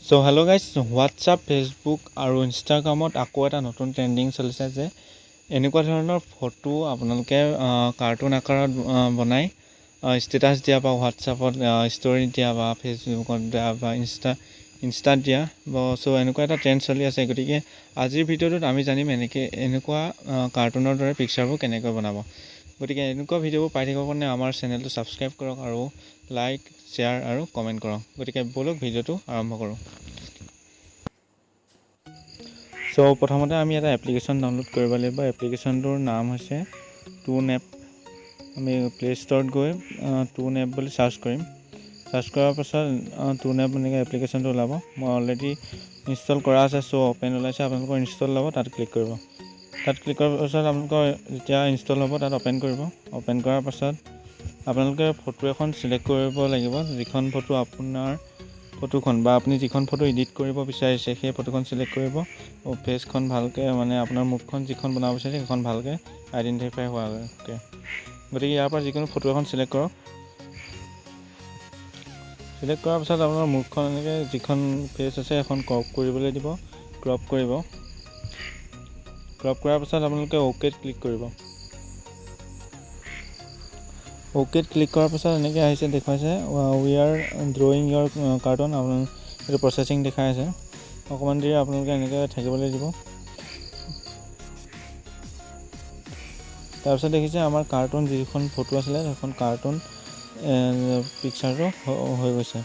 So hello guys, WhatsApp, Facebook আৰু ইনষ্টাগ্ৰামত আকৌ এটা নতুন ট্ৰেণ্ডিং চলিছে যে এনেকুৱা ধৰণৰ ফটো আপোনালোকে কাৰ্টুন আকাৰত বনাই ষ্টেটাছ দিয়া বা হোৱাটছআপত ষ্টৰি দিয়া বা ফেচবুকত দিয়া বা ইনষ্টাত দিয়া চ' এনেকুৱা এটা ট্ৰেণ্ড চলি আছে। গতিকে আজিৰ ভিডিঅ'টোত আমি জানিম এনেকুৱা কাৰ্টুনৰ দৰে পিকচাৰবোৰ কেনেকৈ বনাব। গতিকে এনেকুৱা ভিডিঅ'বোৰ পাই থাকিবৰ কাৰণে আমাৰ চেনেলটো ছাবস্ক্ৰাইব কৰক আৰু লাইক, শ্বেয়াৰ আৰু কমেণ্ট কৰক। গতিকে ব'লক ভিডিঅ'টো আৰম্ভ কৰোঁ। চ' প্ৰথমতে আমি এটা এপ্লিকেশ্যন ডাউনলোড কৰিব লাগিব। এপ্লিকেশ্যনটোৰ নাম হৈছে টোন এপ। আমি প্লে' ষ্ট'ৰত গৈ টোন এপ বুলি চাৰ্চ কৰিম। চাৰ্চ কৰাৰ পাছত টোন এপ এনেকৈ এপ্লিকেশ্যনটো ওলাব। মই অলৰেডি ইনষ্টল কৰা আছে, চ' অ'পেন ওলাইছে। আপোনালোকৰ ইনষ্টল ল'ব, তাত ক্লিক কৰিব। তাত ক্লিক কৰাৰ পাছত আপোনালোকৰ যেতিয়া ইনষ্টল হ'ব তাত অ'পেন কৰিব। অ'পেন কৰাৰ পাছত আপোনালোকে ফটো এখন চিলেক্ট কৰিব লাগিব। যিখন ফটো আপোনাৰ ফটোখন বা আপুনি যিখন ফটো এডিট কৰিব বিচাৰিছে সেই ফটোখন চিলেক্ট কৰিব। ফেচখন ভালকৈ, মানে আপোনাৰ মুখখন যিখন বনাব বিচাৰিছে সেইখন ভালকৈ আইডেণ্টিফাই হোৱাকৈ। গতিকে ইয়াৰ পৰা যিকোনো ফটো এখন চিলেক্ট কৰক। চিলেক্ট কৰাৰ পাছত আপোনাৰ মুখখন এনেকৈ যিখন ফেচ আছে সেইখন ক্ৰপ কৰিবলৈ দিব। ক্ৰপ কৰিব। ক্ৰপ কৰাৰ পাছত আপোনালোকে অ'কেত ক্লিক কৰিব। অ'কেত ক্লিক কৰাৰ পাছত এনেকৈ আহিছে, দেখুৱাইছে we are drawing your cartoon. আপোনাৰ এইটো প্ৰচেছিং দেখাই আছে। অকণমান দেৰি আপোনালোকে এনেকৈ থাকিবলৈ দিব। তাৰপিছত দেখিছে আমাৰ কাৰ্টুন যিখন ফটো আছিলে সেইখন কাৰ্টুন পিকচাৰটো হৈ গৈছে।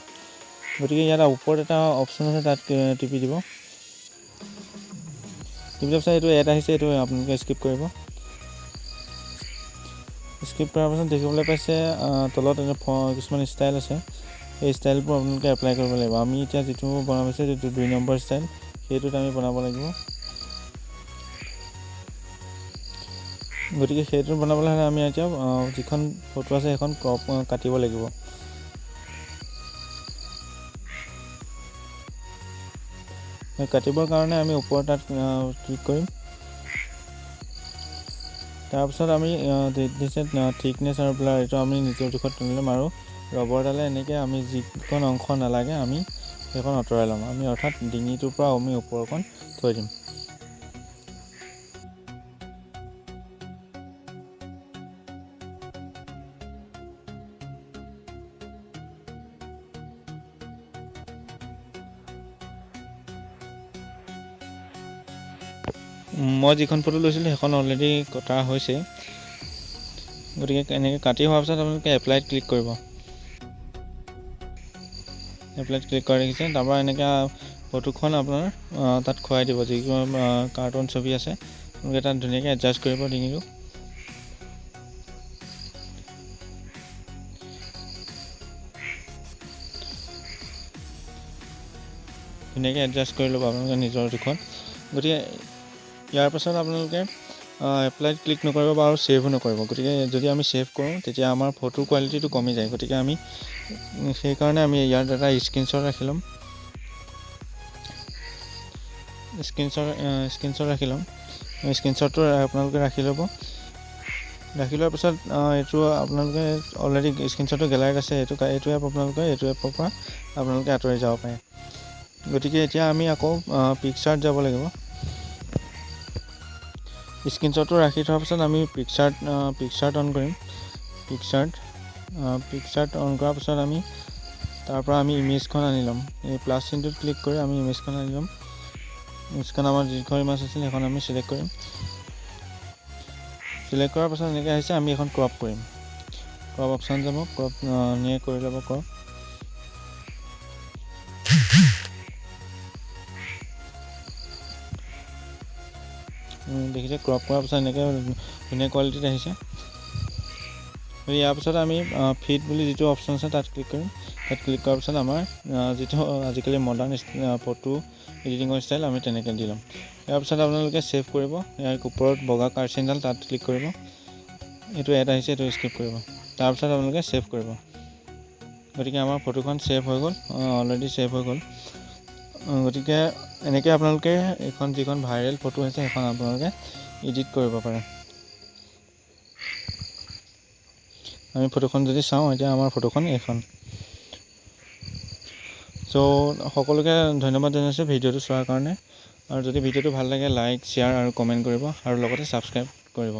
গতিকে ইয়াত ওপৰত এটা অপশ্যন আছে, তাত টিপি দিব। টিপি দিয়াৰ পিছত এইটো এড আহিছে, এইটো আপোনালোকে স্কিপ কৰিব। স্কিপ কৰাৰ পাছত দেখিবলৈ পাইছে তলত কিছুমান ষ্টাইল আছে। সেই ষ্টাইলবোৰ আপোনালোকে এপ্লাই কৰিব লাগিব। আমি এতিয়া যিটো বনাব বিচাৰিছোঁ যিটো 2 নম্বৰ ষ্টাইল, সেইটোত আমি বনাব লাগিব। গতিকে সেইটো বনাবলৈ হ'লে আমি এতিয়া যিখন ফটো আছে সেইখন ক্ৰপ কাটিব লাগিব। কাটিবৰ কাৰণে আমি ওপৰত তাত ক্লিক কৰিম। তাৰপিছত আমি দিছে থিকনেছ আৰু ব্লাৰ, এইটো আমি নিজৰ জোখত তুলি ল'ম। আৰু ৰবৰডালে এনেকৈ আমি যিকণ অংশ নালাগে আমি সেইখন আঁতৰাই ল'ম। আমি অৰ্থাৎ ডিঙিটোৰ পৰা আমি ওপৰকণ থৈ দিম। মই যিখন ফটো লৈছিলোঁ সেইখন অলৰেডি কটা হৈছে। গতিকে এনেকৈ কাটি হোৱাৰ পাছত আপোনালোকে এপ্লাইত ক্লিক কৰিব। এপ্লাইত ক্লিক কৰা দেখিছে। তাৰপৰা এনেকৈ ফটোখন আপোনাৰ তাত খুৱাই দিব। যিখন কাৰ্টুন ছবি আছে আপোনালোকে তাত ধুনীয়াকৈ এডজাষ্ট কৰিব ডিঙিটো। ধুনীয়াকৈ এডজাষ্ট কৰি ল'ব আপোনালোকে নিজৰ জোখত। গতিকে ইয়াৰ পাছত আপোনালোকে এপ্লাইত ক্লিক নকৰিব বা আৰু ছেভো নকৰিব। গতিকে যদি আমি ছেভ কৰোঁ তেতিয়া আমাৰ ফটোৰ কোৱালিটিটো কমি যায়। গতিকে আমি সেইকাৰণে আমি ইয়াত এটা স্ক্ৰীনশ্বট ৰাখি ল'ম। স্ক্ৰীনশ্বট ৰাখি ল'ম। স্ক্ৰীনশ্বটটো আপোনালোকে ৰাখি ল'ব। ৰাখি লোৱাৰ পিছত এইটো আপোনালোকে অলৰেডি স্ক্ৰীনশ্বটটো গেলাৰীত আছে। এইটো এপ আপোনালোকে এইটো এপৰ পৰা আপোনালোকে আঁতৰি যাব পাৰে। গতিকে এতিয়া আমি আকৌ পিকচাৰত যাব লাগিব। স্ক্ৰীনশ্বটটো ৰাখি থোৱাৰ পাছত আমি পিকচাৰ্ট অন কৰিম। পিকচাৰ্ট অন কৰাৰ পাছত আমি তাৰপৰা আমি ইমেজখন আনি ল'ম। এই প্লাছ চিনটোত ক্লিক কৰি আমি ইমেজখন আনি ল'ম। ইমেজখন আমাৰ যিখন ইমেজ আছিল সেইখন আমি চিলেক্ট কৰিম। চিলেক্ট কৰাৰ পাছত এনেকৈ আহিছে, আমি এখন ক্ৰপ কৰিম। ক্ৰপ অপশ্যন যাব, ক্ৰপ নিয়ে কৰি ল'ব। ক্ৰপ দেখিছে, ক্ৰপ কৰাৰ পাছত এনেকৈ ধুনীয়া কোৱালিটিত আহিছে। ইয়াৰ পাছত আমি ফিট বুলি যিটো অপশ্যন আছে তাত ক্লিক কৰিম। তাত ক্লিক কৰাৰ পাছত আমাৰ যিটো আজিকালি মডাৰ্ণ ফটো এডিটিঙৰ ষ্টাইল আমি তেনেকৈ দি ল'ম। ইয়াৰ পাছত আপোনালোকে ছেভ কৰিব। ইয়াৰ ওপৰত বগা কাৰ্চিনডাল তাত ক্লিক কৰিব। এইটো এড আহিছে, এইটো স্কিপ কৰিব। তাৰপিছত আপোনালোকে ছেভ কৰিব। গতিকে আমাৰ ফটোখন ছেভ হৈ গ'ল, অলৰেডি ছেভ হৈ গ'ল। গতিকে এনেকৈ আপোনালোকে এইখন যিখন ভাইৰেল ফটো হৈছে সেইখন আপোনালোকে এডিট কৰিব পাৰে। আমি ফটোখন যদি চাওঁ এতিয়া আমাৰ ফটোখন এইখন। চ' সকলোকে ধন্যবাদ জনাইছোঁ ভিডিঅ'টো চোৱাৰ কাৰণে। আৰু যদি ভিডিঅ'টো ভাল লাগে, লাইক, শ্বেয়াৰ আৰু কমেণ্ট কৰিব আৰু লগতে ছাবস্ক্ৰাইব কৰিব।